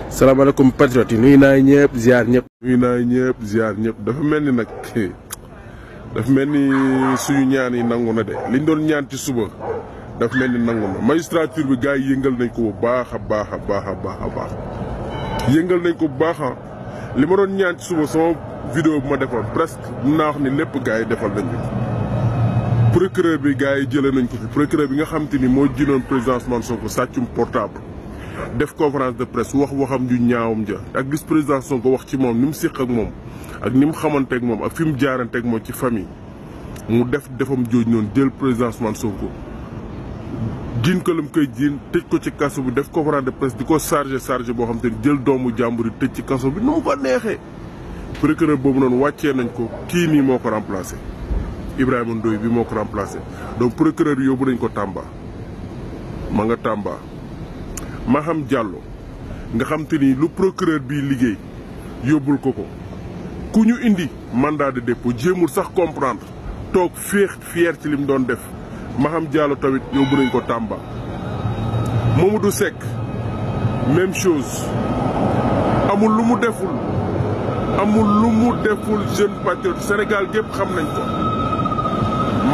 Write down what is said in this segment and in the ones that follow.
salaamaaleykum patriote yi nuyu naa ñëpp ziar ñëpp. dafa mel ni nag dafa mel ni suñu ñaan yi nangu na de liñ doon ñaan ci suba dafa mel ni nangu na magistrature bi gars yi yëngal nañ ko bu baax a baax yëngal nañ ko bu baax li ma doon ñaan ci suba sama vidéo bu ma defoon presque mun naa wax ni lépp gars yi defal nañ ko. procureur bi gars yi jëlee nañ ko fi procureur bi nga xam te ni moo jinoon président Ousmane Sonko sàccum portable. def conférence de presse waxam ju ñaawam ja ak gis président Sonko wax ci moom ni mu séq ak moom ak ni mu xamanteeg moom ak fi mu jaaranteeg moom ci famille mu defam jooj noonu jël président Ousmane Sonko jiin ko lam koy jiin tëj ko ci kaso bi def conférence de presse di ko chargé boo xam te ni jël doomu jàmbur yi tëj ci kaso bi nu mu ko neexee. procureur boobu noonu wàccee nañ ko kii nii moo ko remplacé Ibrahima Ndoye bi moo ko remplacé donc procureur yóbbu nañ ko Tamba ma nga Tamba. Maham Diallo nga xam te ni lu procureur bii liggéey yóbbul ko ku ñu indi mandat de dépôt jéemul sax comprendre toog fier ci li mu doon def Maham Diallo tamit yóbbu nañ ko Tamba. Mamadou Seck même chose amul lu mu deful jeune patriote Sénégal gépp xam nañ ko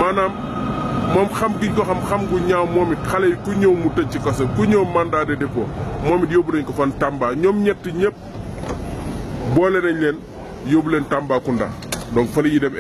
maanaam. moom xam giñ ko xam gu ñaaw moom it xale yi ku ñëw mu tëj ci kaso ku ñëw mandat de dépôt moom it yóbbu nañ ko fan Tamba ñoom ñett ñëpp boole nañ leen yóbbu leen Tambacounda donc fa la ñuy dem